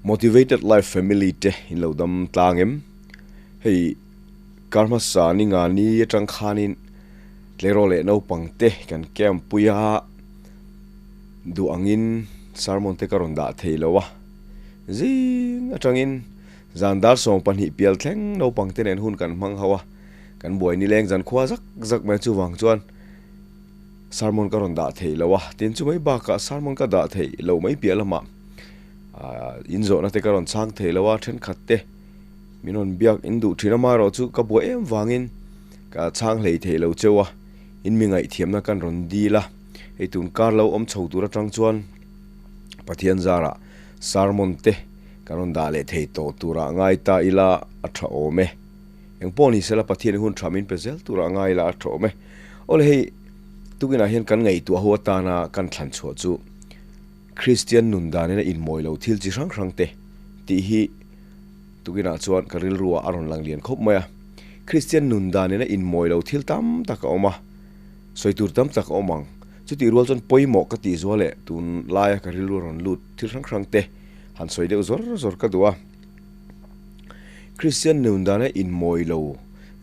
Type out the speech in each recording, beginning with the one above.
Motivated Life Family te in lo dam tlang em? Hei kar hmasa ni nga ni atang khanin tleirawl leh naupang te kan camp pui a, duh angin sermon te ka rawn dah thei lo a, zing atangin zan dar 22 pial thleng naupang te nen hun kan hmang ho a, kan buai nileng zan khua zak zak mai chuvang chuan sermon ka rawn dah thei lo a, tin chu mai bakah sermon ka dah thei lo mai piah lamah in zawhna te ka rawn chhang thei lo a, thenkhat te min rawn biak in duh thin amaherawh chu ka buai em vangin ka chhang hlei thei lo cheu a, in mi ngaihthiamna kan rawn dil a, hei tun kar lo awm chho tur atang chuan Pathian zarah sermon te kan rawn dah leh thei tawh turah ngai ta ila a tha awm e. Eng pawh ni sela Pathian hun tha min pe zel turah ngai ila a tha awm e. Awle hei tukinah hian kan ngaihtuah ho atana kan thlan chhuah chu Kristian nun danin a inmawi lo thil chi hrang hrang te tih hi tukinah chuan ka rilruah a rawn lang lian khawp mai a. Kristian nun danin a inmawi lo thil tam tak a awm a, sawi tur tam tak a awm ang. Chutih rual chuan pawimawh ka tih zual leh tun laia ka rilru a rawn lut thil hrang hrang te han sawi deuh zawr zawr ka duh a. Kristian nun dana inmawi lo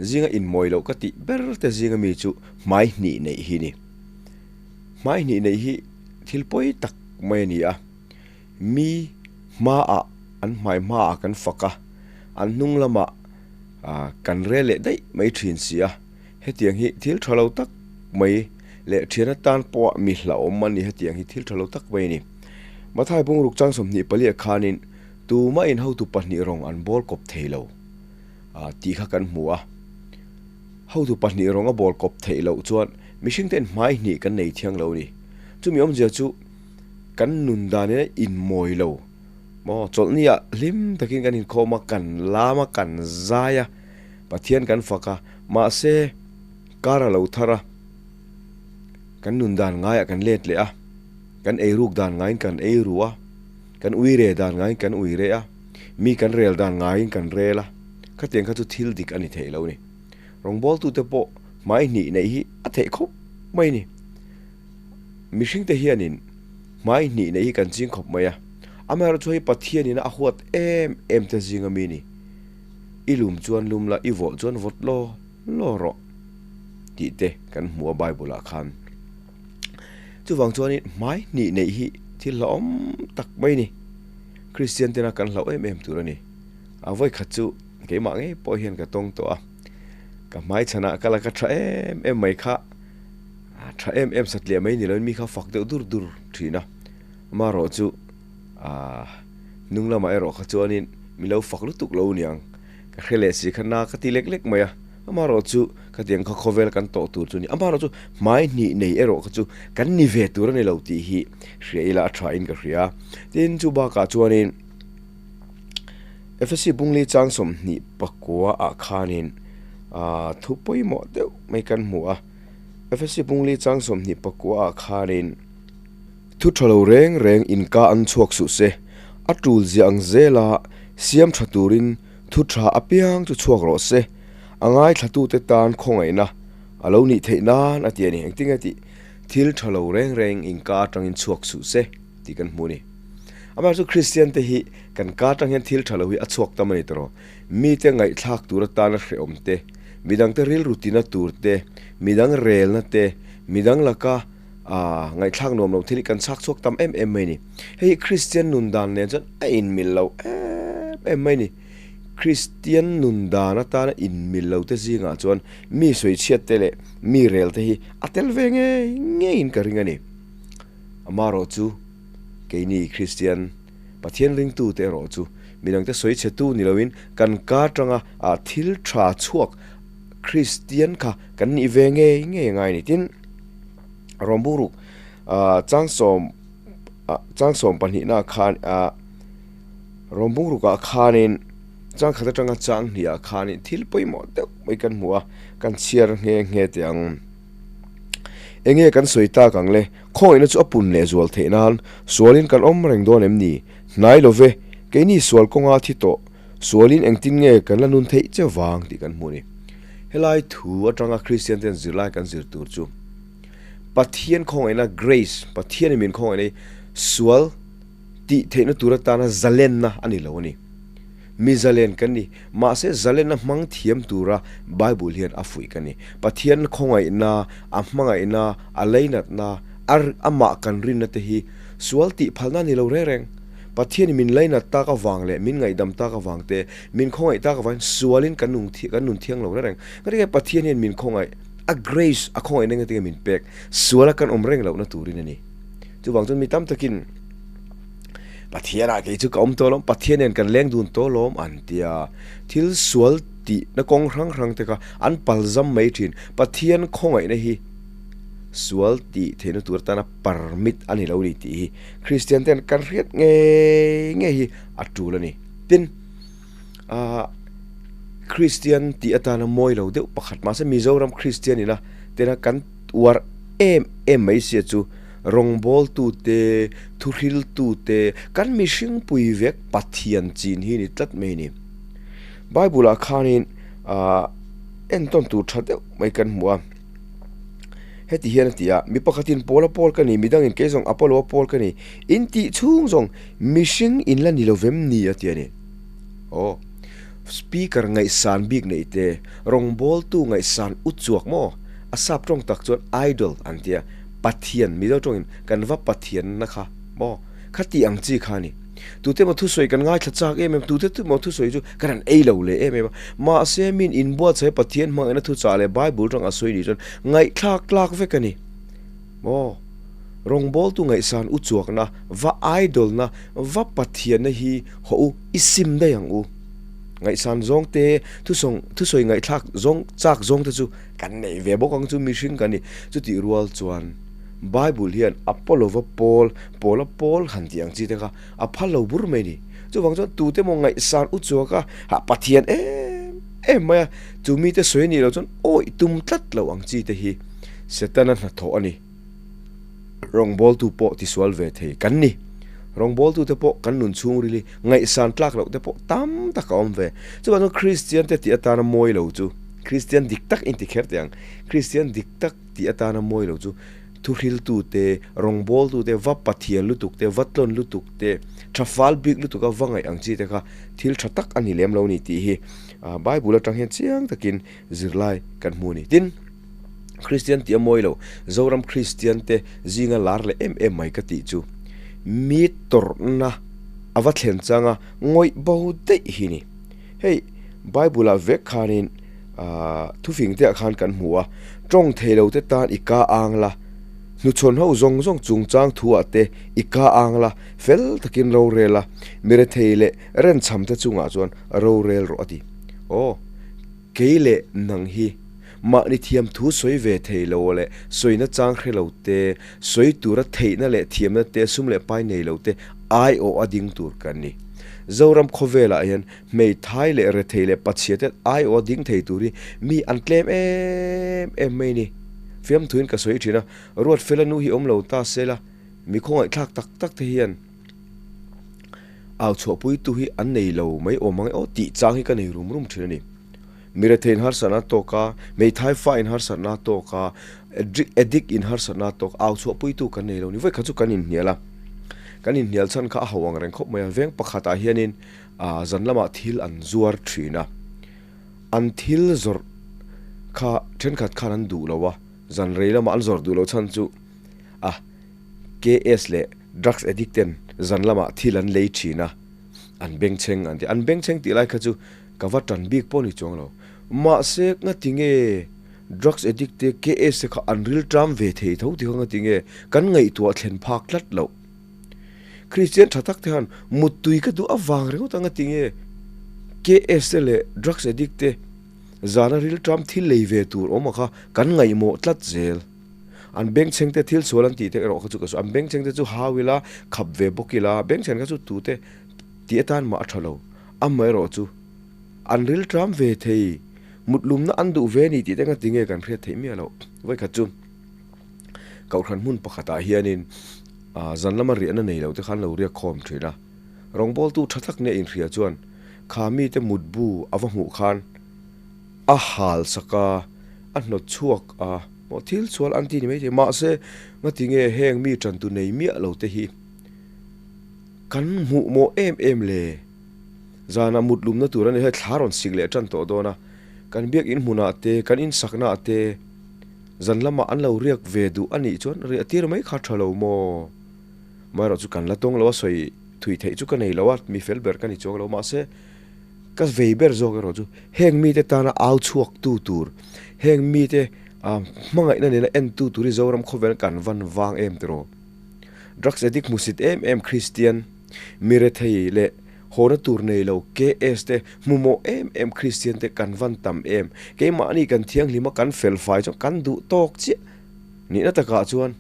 zinga inmawi loh ka tih ber te zinga mi chu hmai hnih neih hi ni. Hmai hnih neih hi thil pawi tak mai a ni a, mi hmaah an hmai hmaah kan fak a, an hnung lamah kan rel leh daih mai thin si a, hetiang hi thil tha lo tak mai leh thian atan pawha mi hlauhawm a ni, hetiang hi thil tha lo tak mai a ni. Mathai bungruk chang 24 ah khanin Tumah in hotu pahnih rawng an bawl kawp thei lo tih kha kan hmu a. Hotu pahnih rawng a bawl kawp theih loh chuan mihring ten hmai hnih kan nei thiang lo a ni. Chumi awmzia chu kan nun danin a inmawi lo maw? Chawlhni ah hlim takin kan inkhawm a, kan lam a, kan zai a, Pathian kan fak a, mahse kar a lo thar a, kan nun dan ngaiah kan let leh a, kan eiruk dan ngaiin kan eiru a. Kan ui re dan ngaiin kan ui re a, mi kan rel dan ngaiin kan rel a, khatiang kha chu thil dik a ni theih lo ni. Rawngbawltute pawh hmai hnih neih hi a theih khawp mai ni. Mihringte hianin hmai hnih neih hi kan ching khawp mai a, amaherawhchu hei Pathianin a huat em em te zinga mi ni. I lum chuan lum la, i vawh chuan vawt law law rawh tih te kan hmu a Bible ah khan. Chuvang chuanin hmai hnih neih hi thil hlauhawm tak mai a ni. Kristian tena kan hlauh em em tur a ni. A vawi khat chu keimah ngei pawh hian ka tawng tawh a. Ka hmai chhanah ka la ka tha em em mai kha, tha em em satliah mai ni loin mi kha fak deuh dur dur thin a. Amaherawh chu hnung lamah erawh kha chuanin mi lo fak lutuk lo niang. Ka hre leh si kha na ka ti lek lek mai a. Amaherawh chu khatiang kha khawvel kan tawh tur chu a ni. Amaherawh chu hmai hnih nei erawh kha chu kan ni ve tur a ni lo tih hi hria ila a tha in ka hria. Tin, chu bakah chuanin Efesi Bungli chang 29 ah khanin thu pawimawh deuh mai kan hmu a. Efesi Bungli chang 29 ah khanin thu tha lo reng reng inka an chhuak suh se, a tul ziah ang zela siam tha turin Thu tha apiang chu chhuak rawh se, a ngaithlatute tan khawngaihna a lo nih theih nan a ti a ni. Engtin nge tih? Thil tha lo reng reng in ka atangin chhuak suh se tih kan hmu a ni. Amaherawhchu Kristian te hi kan ka atang hian thil tha lo hi a chhuak tam a ni tawh. Mite ngaihthlak tur atana hrehawm te, midangte rilru tina tur te, midang relna te, midang laka ngaihthlak nuam lo thil hi kan chhak chhuak tam em em mai a ni. Hei hi Kristian nun dan nen chuan a inmil lo em em mai a ni. Kristian nun dan atana inmil lo te zingah chuan mi sawichhiat te leh mi rel te hi a tel ve ngei ngeiin ka ring a ni. Amaherawh chu keini Kristian Pathian ringtu te erawh chu midangte sawichhetu ni loin kan ka atanga thil tha chhuak Kristian kha kan nih ve ngei ngei a ngai a ni. Tin, Rawmburuk chang sawm chang sawm pahnihna khan Rawmburukah khanin chang khat atanga chang hniah khanin thil pawimawh deuh mai kan hmu a, kan chhiar nghe nghe teh ang. Enge kan sawi tak ang le? Khawngaihna chu a pun leh zual theih nan sualin kan awm reng dawn em ni? Hnai lo ve, keini sual kawnga thi tawh Sualin engtin nge kan la nun theih che vang tih kan hmu a ni. Helai thu atanga Kristian ten zirlai kan zir tur chu Pathian khawngaihna, grace, Pathian in min khawngaihna hi sual tih theihna tur atana zalenna a ni lo a ni. Mi zalen kan ni. Mahse zalenna hmang thiam tura Bible hian a fuih ka ni. Pathian khawngaihna, a hmangaihna, a lainatna, a amah kan rinna te hi sual tih phalna a ni lo reng reng. Pathianin min lainat tak avang leh min ngaihdam tak avang te, min khawngaih tak avangin sualin kan nung kan nun thiang lo reng reng. Ngatinge Pathian hian min khawngaih, a grace, a khawngaihna ngatinge min pek, suala kan awm reng lohna turin a ni. Chuvang chuan mi tam takin Pathianah kei chu ka awm tawh lawm, Pathian nen kan leng dun tawh lawm an ti a. Thil sual tihna kawng hrang hrang te kha an palzam mai thin. Pathian khawngaihna hi sual tih theihna tur atana permit a ni lo ni tih hi Kristian ten kan hriat ngei ngei hi a tul a ni. Tin, ah Kristian tih atana mawi lo deuh pakhat mahse Mizoram Kristian ina tena kan uar em em mai sia chu Rawngbawltute, thuhriltute, kan mihring pui vek Pathian chin hi ni tlat mai a ni. Bible-ah khanin ah entawn tur tha deuh mai kan hmu a. Heti hian a ti a, Mi pakhatin Paula pawl ka ni, midangin kei zawng Apollo-a pawl ka ni, in tih chhung zawng mihring in la ni lo vem ni a ti a ni. Aw, speaker ngaihsan bik neih te, rawngbawltu ngaihsan u chuak maw? A sap tawng tak chuan idol an ti a. Pathian, Mizo tawngin kan va Pathian na kha maw? Kha tih ang chi kha a ni. Tute emaw thusawi kan ngaithla chak em em, tute emaw thusawi chu kan han ei lo leh em em a. Mahse min inbuatsaih Pathian hmangaihna thuchah leh Bible tang a sawi nih chuan ngaihthlak tlak vek a ni. Maw? Rawngbawltu ngaihsan u chuakna, va idol-na, va Pathianna hi hawh u, i sim daih ang u. Ngaihsan zawng te, thusawi ngaihthlak zawng chak zawng te chu Kan neih ve bawk ang chu mihring kan ni. Chutih rual chuan Bible hian Apollo-va pawl, Paula pawl han tih ang chi te kha a phal lo bur mai ni. Chuvang chuan tute maw ngaihsan u chuak a, hah Pathian em em mai a, chu mite sawi anih loh chuan awih tum tlat lo ang chi te hi Setana hnathawh a ni. Rawngbawltu pawh tisual ve thei kan ni. Rawngbawltute pawh kan nun chhungril hi ngaihsan tlak loh te pawh tam tak a awm ve. Chuvang chuan Kristian te tih atana mawi lo chu Kristian dik tak inti kher teh ang. Kristian dik tak tih atana mawi lo chu thuhriltute, rawngbawltute, va pathian lutuk te, va tlawn lutuk te, tha fal bik lutuk a va ngaih ang chi te kha thil tha tak a ni lem lo ni tih hi Bible atang hian chiang takin zirlai kan hmu a ni. Tin, Kristian tih a mawi lo, Zoram Kristian te zinga lar leh em em mai ka tih chu mi tawrhna a va thlen changa ngawih bo daih hi ni. Hei Bible ah vek khanin ahh thufing te ah khan kan hmu a, tawng thei lo te tan i ka ang la, hnuchhawn ho zawng zawng chungchang thu ah te i ka ang la, fel takin rorel a, mirethei leh renchham te chungah chuan rorel rawh a ti. Aw, kei leh nang hi mahni thiam thu sawi ve thei lo leh sawina chang hre lo te, sawi tura theihna leh thiamna te sum leh pai nei lo te aiawh a ding tur kan ni. Zoram khawvelah hian hmeithai leh rethei leh pachhia te aiawh a ding thei tur hi mi an tlem em em mai ni. Fiamthuin ka sawi thin a, Ruatfela nu hi awm lo ta se la, mi khawngaihthlak tak tak te hian au chhuahpuitu hi an nei lo mai awm ang e aw tih chang hi ka nei rum rum thin a ni. Mi rethei in harsatna a tawk a, hmeithai fa in harsatna a tawk a, addict in harsatna a tawk a, au chhuahpuitu kan nei lo ni. Vawikhat chu kan inhnial a, kan inhnial chhan kha a ho ang reng khawp mai a, veng pakhatah hianin ah zan lamah thil an zuar thin a, an thil zawrh kha thenkhat khan an duh lo a, zan rei lamah an zawrh duh loh chhan chu ah KS leh drugs addict ten zan lamah thil an lei thin a, an bengchheng an ti. An bengchheng tih lai kha chu ka va tan bik pawh ni chuang lo. Mahse ngati nge drugs addict te KS te kha an rilṭam ve thei tho tih kha ngati nge kan ngaihtuah thlen phak tlat loh. Kristian tha tak te khan muttui ka duh avang ringawt anga tinge KS te leh drugs addict te zana rilṭam thil lei ve tur awm a kha kan ngaihmawh tlat zel. An bengchheng te thil sual an tih te erawh kha chu ka sawi. An bengchheng te chu hau ila, khap ve bawk ila, bengchhen kha chu tute tih atan mah a tha lo. Amaherawh chu an rilṭam ve thei, mutlumna an duh ve ni tih te nga tinge kan hriat theih miah loh. Vawikhat chu Kohhran hmun pakhatah hianin zan lama riahna nei lo te khan lo riak khawm thin a, rawngbawltu tha tak nia inhria chuan kha mite mutbu a va hmuh khan a hal sak a, a hnawt chhuak a, maw thil sual an ti ni maithei mahse ngatinge heng mi tantu nei miah lo te hi. kan hmuh mawh em em le? Zanah mut lumna tur a ni, hei thla rawn sik leh tan tawh dawn a, kan biakin hmunah te, kan insaknaah te zan lamah an lo riak ve duh a nih chuan riah tir mai kha tha lo maw? Amaherawh chu kan la tawng lo a, sawi thui theih chu ka nei lo a, mi fel ber ka ni chuang lo, mahse ka vei ber zawk erawh chu heng mite tana au chhuak tu tur, heng mite hmangaihna nena en tu tur hi Zoram khawvel kan van vang em tiraw? Drugs addict hmusit em em Kristian, mi rethei leh hawna tur nei lo KS te hmumawh em em Kristian te kan van tam em. Keimahni kan thianghlim a kan fel fai chuan kan duh tawk chiah. Nihna takah chuan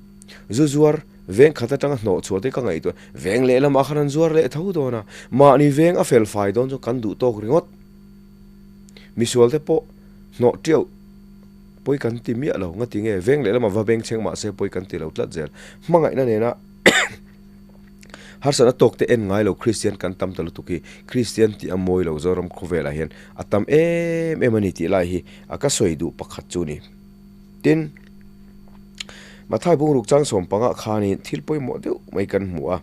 zu zuar veng khat atanga hnawh chhuah te ka ngaihtuah veng lehlamah khan an zuar leh tho dawn a, mahni veng a fel fai dawn chuan kan duh tawk ringawt. Misual te pawh hnawh tiauh pawi kan ti miah lo, ngati nge veng lehlamah va beng chheng mahse pawi kan ti lo tlat zel. Hmangaihna nena harsatna tawk te en ngai lo Kristian kan tam ta lutuk hi Kristian tih a mawi lo Zoram khawvelah hian a tam em em a ni tih lai hi a ka sawi duh pakhat chu ni. Tin, Mathai bungruk chang sawm pangah khanin thil pawimawh deuh mai kan hmu a.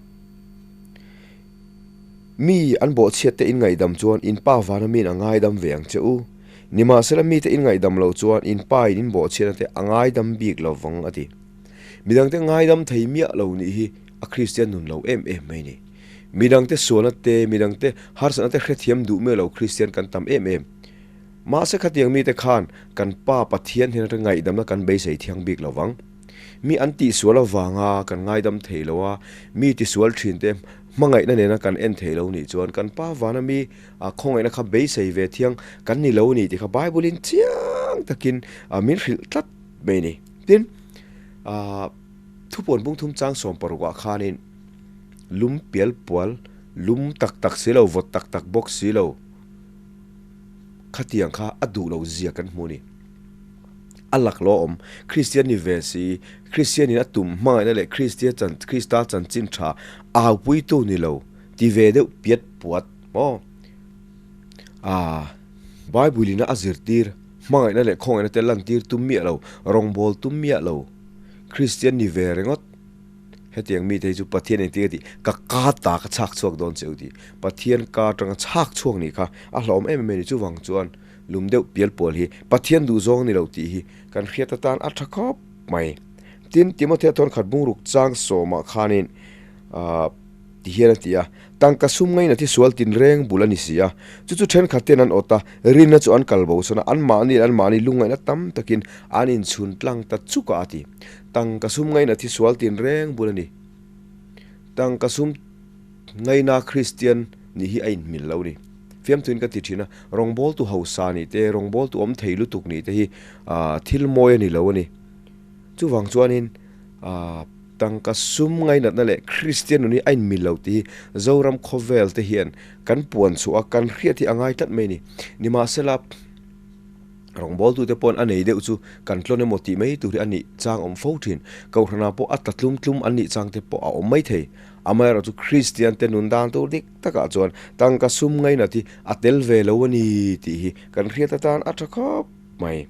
Mi an bawhchhiat te in ngaihdam chuan in pa vana miin a ngaidam ve ang che u. Nimahsela mite in ngaihdam lo chuan in pa in in bawhchhiatna te a ngaidam bik lo vang a ti. Midangte ngaidam thei miah lo nih hi a Kristian nun lo em em mai ni. Midangte sualna te, midangte harsatna te hrethiam duh miah lo Kristian kan tam em em. Mahse khatiang mite khan kan Pa Pathian hian atanga ngaihdamna kan beisei thiang bik lo vang. Mi an tihsual avanga kan ngaidam thei lo a, mi tisual thin te hmangaihna nena kan en thei lo nih chuan kan Pa vana mi khawngaihna kha beisei ve thiang kan ni lo ni tih kha Bible in chiang takin min hrilh tlat mai a ni. Tin, thupuan bung thum chang 16 ah khanin lum pial pual, lum tak tak si lo, vawt tak tak bawk si lo khatiang kha a duh lo zia kan hmu a ni. A lak lo a awm. Kristian ni ve si, Kristianin a tum hmangaihna leh Kristia chan Krista chanchin tha aupuitu ni lo ti ve deuh piat puat maw? Aaa Bible-in a zirtir hmangaihna leh khawngaihna te lantir tum miah lo, rawngbâwl tum miah lo Kristian ni ve ringawt. Hetiang mite hi chu Pathian engtin nge tih ka ka ta ka chhak chhuak dawn che u tih Pathian ka atanga chhak chhuak nih kha a hlauhawm em em a ni. Chuvang chuan lum deuh pial pual hi Pathian duhzawng ni lo tih hi kan hriat atan a tha khawp mai. Tin, Timothea thawn khat bungruk chang sawmah khanin aah ti hian a ti a, Tangka sum ngaina thi sual tinreng bul a ni si a, chu chu thenkhat ten an awt a, rinna chu an kal bo sawn a, anmahni leh anmahni lungngaihna tam takin an inchhun tlang ta chuk a a ti. Tangka sum ngaina thi sual tinreng bul a ni. Tangka sum ngaina Kristian nih hi a inhmil lo a ni. Fiamthuin ka ti thin a, rawngbawltu hausa nih te, rawngbawltu awm thei lutuk nih te hi thil mawi a ni lo a ni. Chuvang chuanin tangka sum ngainatna leh Kristian nun hi a inmil lo tih hi Zoram khawvel te hian kan puan chhuah a, kan hriat hi a ngai tlat mai a ni. Nimahsela, rawngbawltute paw'n a nei deuh chu kan tlawn emaw tih mai tur hi a nih chang awm fo thin. Kohhranah pawh a tla tlum tlum an nih chang te pawh a awm mai thei. Amaherawhchu Kristian te nun dan tur dik takah chuan tangka sum ngainat hi a tel ve lo a ni tih hi kan hriat atan a tha khawp mai.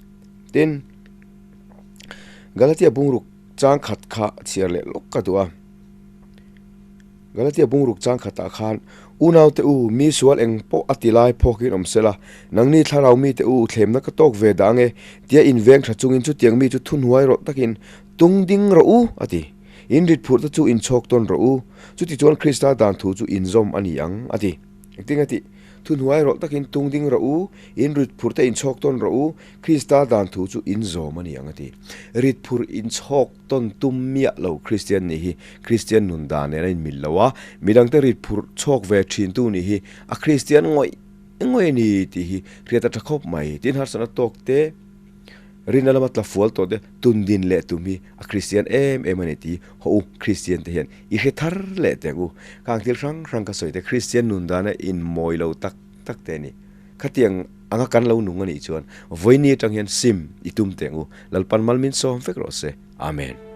Tin, Galatia bungruk chang khat kha chhiar leh lawk ka duh a. Galatia bungruk chang khatah khan, Unaute u, mi sual eng pawh a ti lai phawkin awm sela, nangni thlarau mite u, thlemna ka tawk ve dah ange, tia inveng tha chungin chutiang mi chu thuhnuai rawh takin tung ding rawh u, a ti. In rit phurhte chu inchhawk tawn rawh u, chutichuan Krista dan thu chu inzawm a ni ang, a ti. Engtin a tih? Thuhnuai rawh takin tung ding rawh u, in rit phurhte inchhawk tawn rawh u, Krista dan thu chu inzawm a ni ang, a ti. Rit phurh inchhawk tawn tum miah lo Kristian nih hi Kristian nun dan nen a inmil lo a, midangte rit phurh chhawk ve thintu nih hi a Kristian ngawih ngawih a ni tih hi hriat a tha khawp mai. Tin, harsatna tawk te, Rinna lama tla fual tawh te tun din leh tum hi a Kristian em em a ni tih haw u Kristian te hian i hre thar leh teh ang u. Khang thil hrang hrang ka sawi te Kristian nun dana inmawi lo tak tak te a ni. Khatiang anga kan lo nung a nih chuan vawiini atang hian sim i tum teh ang u. Lalpan mal min sawm vek rawh se. Amen.